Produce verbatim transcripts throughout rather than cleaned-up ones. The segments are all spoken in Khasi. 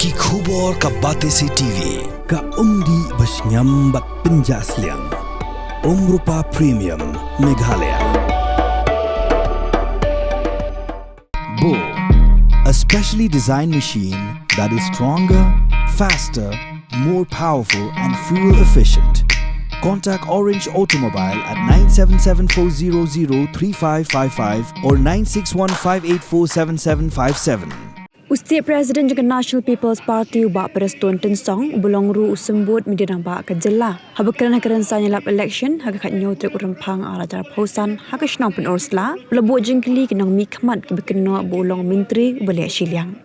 Ki khubor ka Batesi T V, ka umdih ba shngiam bad pynjah sliang. Umrupa Premium, Meghalaya. Bo, a specially designed machine that is stronger, faster, more powerful and fuel efficient. Contact Orange Automobile at nine seven seven four zero zero three five five five or nine six one five eight four seven seven five seven. U State President jong ka National People's Party u Bah Prestone Tynsong uba long ruh u symbud media rangbah ka jylla, haba kren ha ka rynsan ïalap election ha ka khathynñiew tarik u Rymphang arhajar arphew san ha ka shnong Pynursla, u la buh jingkylli ki nongmihkhmat kiba kynnoh ba u long u myntri uba leh shiliang.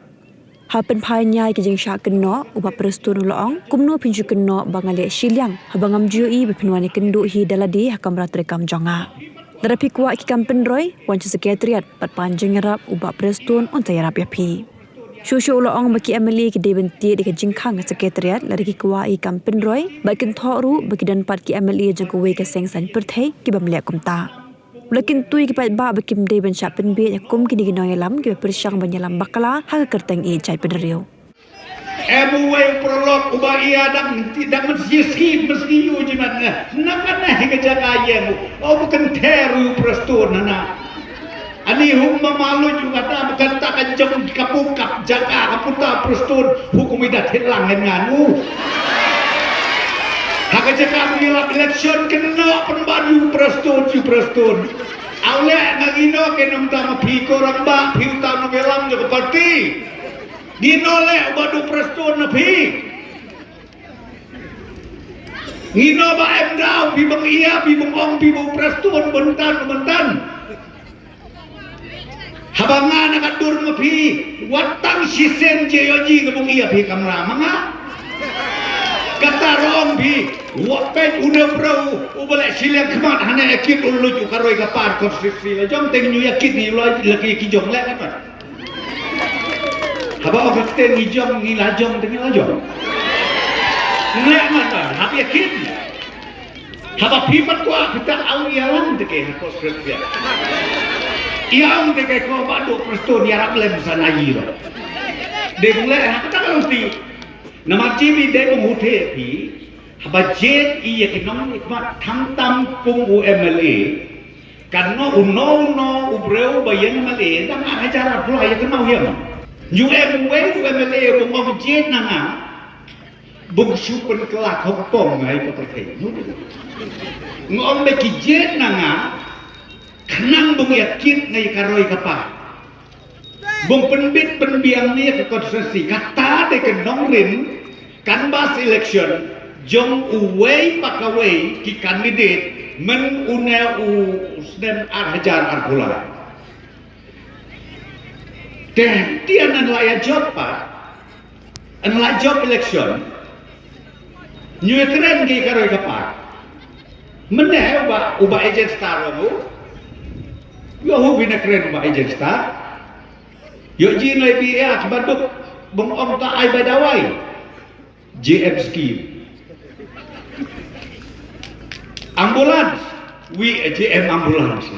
Ha pynphai nia ïa ki jingshah kynnoh, u Bah Prestone u la ong, kumno phin shu kynnoh ba nga leh shiliang haba ngam ju ïohi ba phin wan ïakynduh hi da lade ha kamra treikam jong nga. Lada phi kwah ki kam pynroi, wan sha Secretariat bad pan jingïarap, u Bah Prestone un sa ïarap ïa phi. Shuh shuh u la ong ba ki M L A ki dei ban tied ïa ka jingkhang ha Secretariat lada ki kwah ïa ki kam pynroi, bad kin thoh ruh ba ki don pat ki M L A jong kawei ka seng saiñ pyrthei ki bym leh kumta. U la kyntu ïa ki paidbah ba kim dei ban shah pynbieit ha kum kine ki nongïalam kiba pyrshang ban ïalam bakla ha ka kyrteng ïeit jaitbynriew. Em uwei u paralok uba ïa dang, dang mynsiem, mynsiem u jimat nga. Nang ana hi ka jaka ïeng u. Ong ba kynthei u Prestone hana. Ani hum ma maluj u kata ba kata ka jong ka pukap jaka ka puta Prestone, hukum i da thit lang ngan ngan u. Ha ka jaka ba ngi lap election kynnoh pynban u Prestone, u Prestone. Au leh nga ngino ke nang ta ma phi ko rangbah, phi uta nongïalam jong ka party. Ngino leh uba dei u Prestone na phi. Ngino ba em daw phi bang ïa, phi bang ong, phi bang u Prestone, byntan, byntan. Haba nga na ka dur ma phi, wat tang shisien jia ïoh ji nga bang ïa phi kamra ma nga. Kata ruh ong phi, wat peit une u briew uba leh shiliang khmat hane ïa kit u luj u ka roi ka par konstituensi la jong te ngi ïa kit ngi la ki jong leh na ka. Haba ong ka ktien ngi jong ngi la jong te ngi la jong. Ngi leh ngan ban hap ïa kin. Haba phi pat kwah phi ta au ïa lang te ke ha ko script ïa. Ïa ong te ke ko ba duk Prestone ïarap lem sa na yi lo. Dei kong leh ha kata ka long ti. Namar ji phi dei kong hu the phi. Haba jied ïa ki nongmihkhmat khamtam kum u M L A. Kan no uno uno u briew ba ïeng M L A dang ar hajar ar phew lai ïa kynmaw ïa ma. Nyu em uwei u M L A bang ong jied na nga bang shu pynkylla khongpong ngai ka pyrthei. Nga ong ba ki jied na nga khnang bang ïa kit ngai ka roi ka par. Bang pynbit pynbiang ïa ka konstituensi kata dei ka nongrim canvass election jong uwei pa kawei ki candidate myn une u snem ar hajar ar phew lai. Te tian an la ïa jop pa an la jop election. Nyu kren ki ka roi ka par. Mynne uba uba agent star ong u. Ïoh hu bina kren uba agent star. Ïoh ji nai bi ïa ki baduk bang ong ta ai bai dawai. J M scheme. Ambulance. Wi J M ambulance.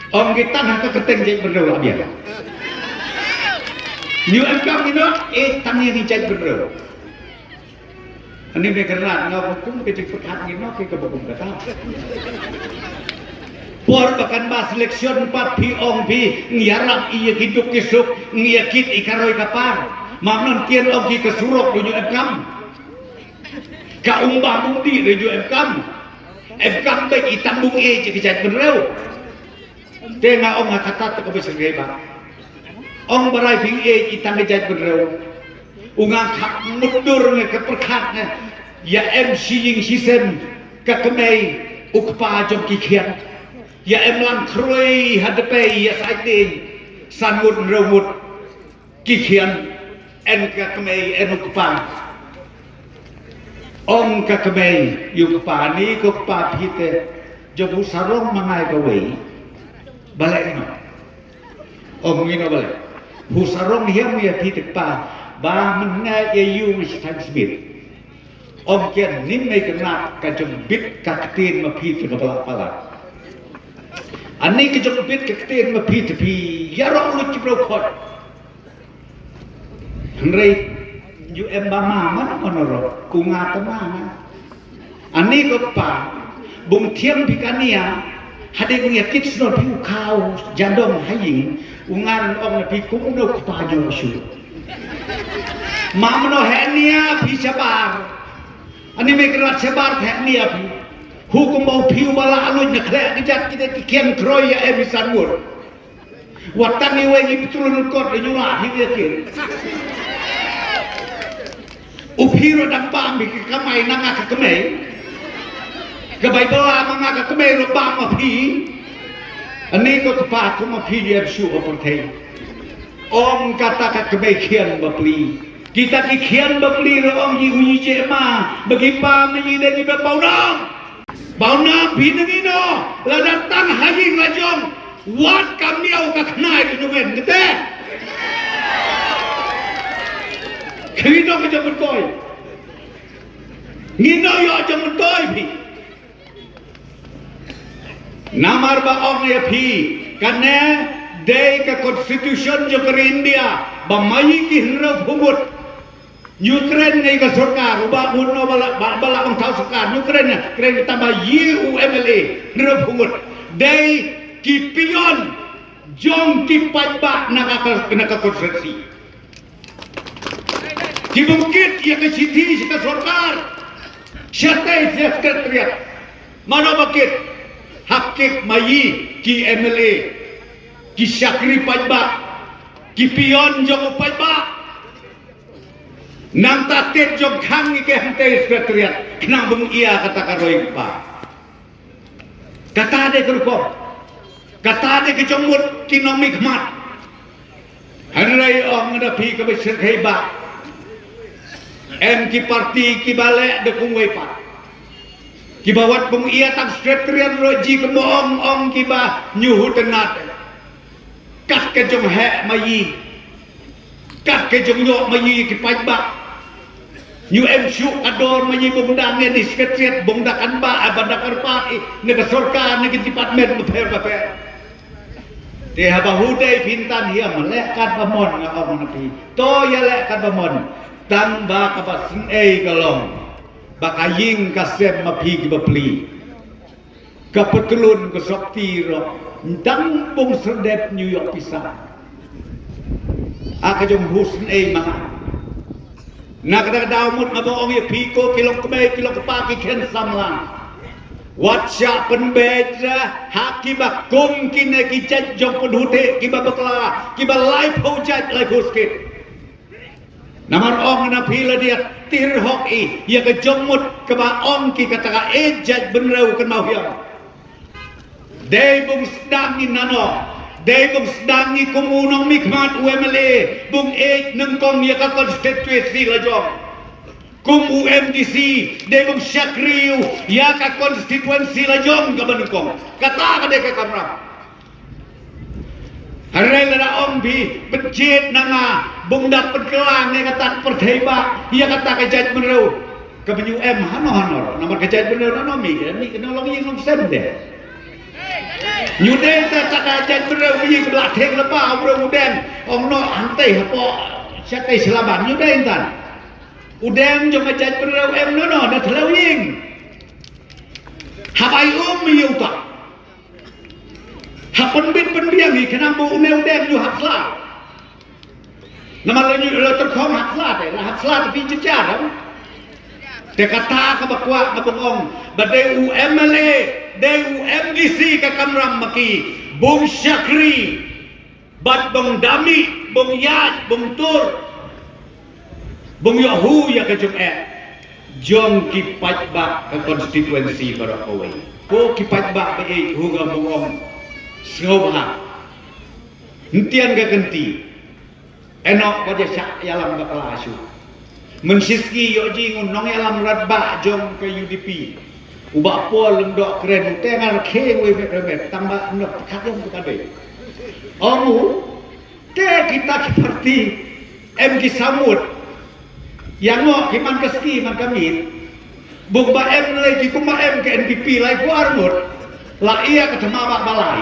Ong ki tang ha ka kyrteng jaitbynriew la biang. Nyu em kam ino eh tang ïa ni jaitbynriew. Ani me kyrnat nga ba kum ka jingpyrkhat ngi noh ki ka ba kum kata. Por ba canvass election pat phi ong phi ngi ïarap ïa ki duk ki suk ngi ïa kit ïa ka roi ka par. Mam non kien ong ki ka surok du nyu em kam. Ka um ba mung di du nyu em kam. Em kam ba i tam bung e ki jaitbynriew. Te nga ong ha kata te ka ba syrngei ba. Ong ba rai phi ïeit i tang ka jaitbynriew. U nga khap mutdur nga ka pyrkhat nga. Ïa em shi ïing shi sem ka kmei u kpa jong ki khian. Ïa em lang khroi ha dpei ïa said ding san ngut hynriew ngut. Ki khian en ka kmei en u kpa. Ong ka kmei ïa u kpa ni ko kpa phi te jong u sarong ma ngai kawei. Balei no? Ong ino balei? U sarong hiam ïa phi te kpa ba mynne ïa ïu ngi shi tang smit. Ong kian nim ngai kynat ka jong bit ka ktien ma phi te ka bala pala. Ani ka jong bit ka ktien ma phi te phi ïaroh lut ki briew khot. Hynrei ju em ba ma man honoro ku nga ta ma nga. Ani ko pa bung thiam phi kania. Hade bung ya kit sno phi u khau jadong haying u ngan ong na phi kum no pa jo shu. Ma mano henia phi sabar. Ani me krat sabar henia phi. Hukum bau phi u bala aluj na khlek kejat kita ki kian kroi ya em isan ngur. Watang iwe ngi pitulun kot le nyula hi dia kin. U phi ro dang bam bi ka kamai na nga ka kemei. Ka bai bela ma nga ka kemei ro bam ma phi. Ani ko kpa ko ma phi dia shu o perthei. Ong kata ka kemei khian bapli. Kita ki khian bapli ro ong yi u yi je ma bagi pa ma yi de ni ba pau nong. Bau na phi nang ino la datang haying la jong. Wat kam niau ka khnai ka jong en kete. Kri no ka jong koi. Ngino yo jong koi phi. Namar ba ong ya phi kane dei ka constitution jong ka India ba mai ki hynriew phungut. Ukraine ngai ka sorkar uba ngun no bala bala ong thau sorkar Ukraine Ukraine tama yi u M L A nrep hungut dei ki pion jong ki paidbah na ka na ka konstituensi. Ki bungkit ya ka siti si ka sorkar. Siatai siatai triat. Mano bakit hakik mayi ki M L A ki syakri paidbah ki pion jong u paidbah. Nang ta tet jong khang ngi ke hangtei sekretariat khnang bung ia kata ka roi kpa. Kata de ka rukom. Kata de ka jong mut ki nongmihkhmat. Hynrei ong da phi ka ba syrkhei ba. Em ki parti ki ba leh da kumwei pat. Ki ba wat bung ia tang sekretariat ro ji ka mo ong ong ki ba nyu hu tenat. Kat ka jong heh mayi. Kat ka jong yoh mayi ki paidbah. Nyu em shu ka dor mayi bung da ngen di sekretariat bung da kan ba aban da karpat i ne ka sorkar ne ki department bapher bapher. Te haba hudai phintan hiam leh kat ba mon nga ong na phi. To ya leh kat ba mon. Tang ba ka ba sngei ka long. Ba ka ying ka sem ma phi ki ba pli. Ka patlun ka sopti ro dang bung serdep New York pisa. Aka jong husn ei manga. Na kata ka daw mut nga bong ong ya piko kilong kmei kilong kpa ki khen samla. Wat sha pynbeit ha ki ba kum kine ki jait jong pynhute ki ba bakla ki ba lai pho jait lai pho skit. Namar ong na phi la dia tir hok i ya ka jong mut ka ba ong ki kata ka e jait bynriew kan mau hiam. Dei bung sdang i nano dei bung sdang i kum u nongmihkhmat u M L A bung e nyngkong ya ka konstituensi la jong. Kum u M D C dei bung syakri u ya ka konstituensi la jong ka ba nyngkong kata ka dei ka kamram. Hynrei lada ong phi pynjit na nga bung da pynkylla ne kata ka pyrthei ba ïa kata ka jaitbynriew. Ka ba nyu em hano hano namar ka jaitbynriew na no mi ka mi ka no long ïing long sem de. Nyu dei ta ta ka jaitbynriew mi ka la theng la ba u briew u deng ong no hangtei hapoh shatei shlaban nyu dei tan. U deng jong ka jaitbynriew em no no na thleu ïing. Habai um mi uta. Ha pynbit pynbiang hi khnang ba u ne u deng nyu hap sla. Namar la nyu la tyrkhong hap sla te la hap sla te phi jynjar em. Te kata ka ba kwah ka bang ong ba dei u M L A dei u M D C ka kamram ma ki bung shakri. Bad bong dami, bong ïaid, bong tur, bong ïoh hu ïa ka jong eh jong ki paidbah ka konstituensi baroh kawei. Ko ki paidbah ba ïeit hu ga bong ong sngewbha. Hyntian ka kynti. Eno ba ja shah ïalam bakla shu. Mynshisngi ïoh jing u nongïalam radbah jong ka U D P. U Bah Paul Lyngdoh kren u te ngar khie wei met remet tang ba nok khat jong ka dei. Ong u te kita ki parti em ki samut. Ïa ngo ki man ka ski man ka mit. Buk ba em lei ki kumba em ka N P P lai kwar mut. La ïa ka thma ba balai.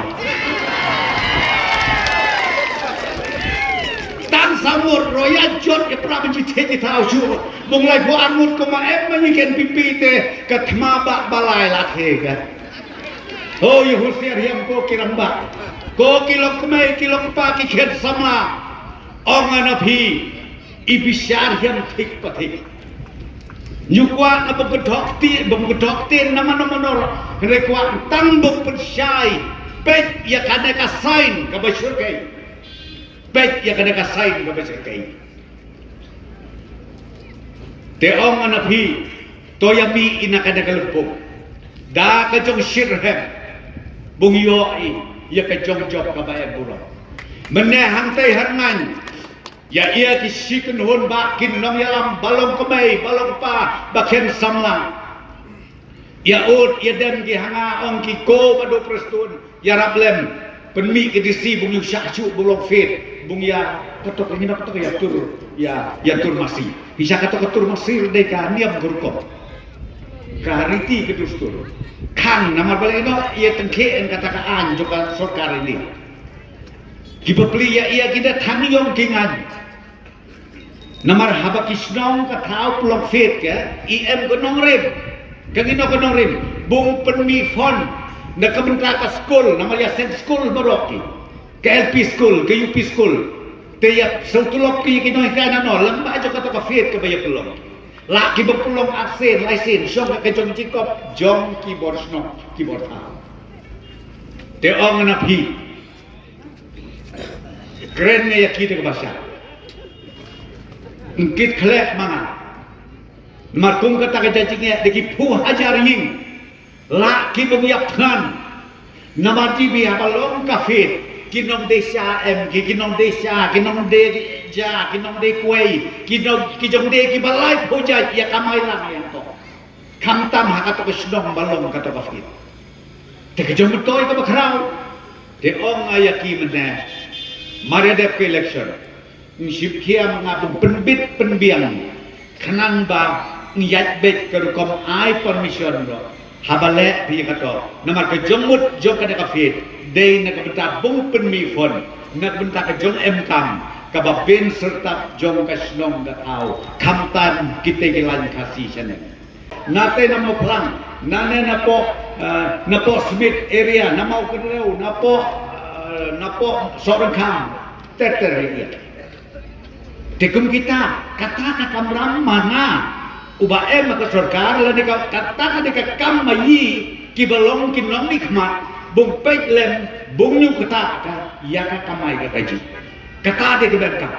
Tang Samur roya jot ya pra benji te kita usu. Mung lai ko angut ko ma em ma ni ken pipi te ka thma ba balai la the ka. Oh, ya husiar hiam ko ki ramba. Ko ki lok kmai ki lok pa ki khen samla. Ong ana phi. I bishar hiam thik pa thik. Nyu kwah na bang kedok ti, bang kedok ti nama nama nor. Hynrei kwah tang bang pynshai. Peit ya kane ka sign ka ba shur kai. Peit ya kane ka sign ka ba shur kai. Te ong ana phi, to ya mi ina kane ka lempung. Da ka jong shirhem. Bung yo i, ya ka jong jok ka ba em burom. Mene hang tai har ngan. Ya ia ki shi kynhun ba kin nongïalam ba long kmai, ba long pa, ba khen samla. Ia ut, ia dem ki hanga ong ki ko ba do prestun, ia rap lem. Pynmih ki D C bung ïu shah shu bung long fit, bung ia katok ngi na katok ia tur, ia, ia tur masi. Hi sha katok tur masi dei ka niam ka rukom. Ka riti ka dustur. Khang namar balei no, ia tengke en kata ka an jong ka sorkar ini. Ki bapli ia, ia ki da thang yong ki ngan. Namar haba ki shnong ka thaw pynlong fit ke, i em ka nongrim. Ka ngi no ka nongrim. Bung pynmih fund. Na ka bynta ka skul, namar ia seng skul baroh ki. Ka L P skul, ka U P skul. Te ia sawtulok ki ki nonghikai na no, lang ba jong kata ka fit ka ba ia pynlong. La ki ba pynlong absent, license, shong ka jong jikop, jong ki bor shnong, ki bor thaw. Te ong na phi. Kren nga ia ki te ka basa. Ngkit khleh ma nga. Namar kum kata ka jajingeh, da ki phu hajar ïing. La ki bung iap than. Namar ji bi haba long ka fit. Ki nongdei sha em, ki, ki nongdei sha, ki nongdei ja, ki nongdei kwei, ki nong, ki jongdei ki ba lai phu ja, ia kamai lang ia to. Khamtam ha kato ka shnong ba long kato ka fit. Te ka jong myntoi ka ba khraw. Te ong nga ia ki mynne. Mar ia dep ka election. Ng shim khiam nga bym pynbit pynbiang. Khnang ba ng ïaid beit ka rukom ai permission ro. Haba leh phi kato. Namar ka jong mut jong kane ka fit. Dei na ka bynta bym pynmih fund. Na ka bynta ka jong em kam. Ka ba pynsertap jong ka shnong ka thaw. Khamtam kita ki lain Khasi shane. Nate na Mawphlang, nane na poh, eh, na poh Smit area, na Mawkynrew, na poh, eh, na poh Sohryngkham, ter ter area. Te kum kita, kata ka kamram mana, uba em ka sorkar, lane ka, kata ka dei ka kam ma i, ki ba long ki nongmihkhmat, bung peit lem, bung ñiewkata ka, ia ka kamai ka kaji. Kata dei ka ban ka.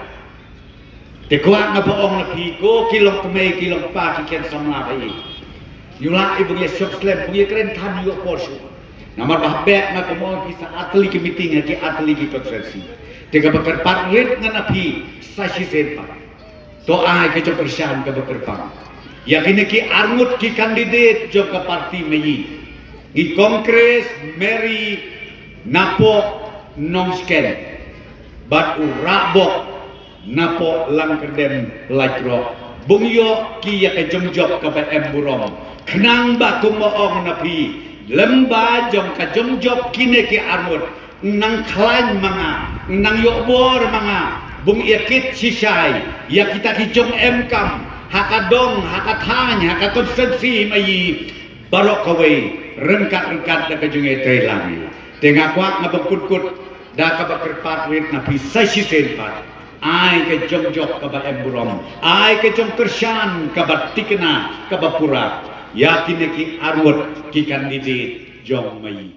Te kwah nga ba ong na phi ko ki long kmai ki long pa ki kren samla ba i. Ïu lah i bung ïa shong slem bung ïa kren than ïu por shu. Namar ba bek nga kumno phi sa atli ki meeting ha ki atli ki conference. Te ka ba kyrpad rit nga na phi sa shisien pat. To ai ka jong kyrshan ka ba kyrpang. Ïa kine ki arngut ki candidate jong ka party ma i. Ngi Congress Mary Napoh Nongshken. Bad u Rabok Napoh Langkyrdem Laitroh. Bung ïoh ki ïa ka jongjop ka ba em burom. Khnang ba kum ba ong na phi. Lem ba jong ka jongjop kine ki arngut. Nang khlaiñ ma nga. Nang ïoh bor ma nga. Bung ïa kit shishai. Ïa kita ki jong em kam. Ha ka dong, ha ka thaiñ, ha ka constituency ma i. Baroh kawei. Ryngkat-ryngkat da ka jong ïa tei lang i. Te nga kwah nga ba kut-kut. Da ka ba kyrpad rit na phi sa shisien pat. Ai ka jongjop ka ba em burom. Ai ka jong kyrshan ka ba tikna ka ba pura. Ïa kine ki arngut ki candidate jong ma i.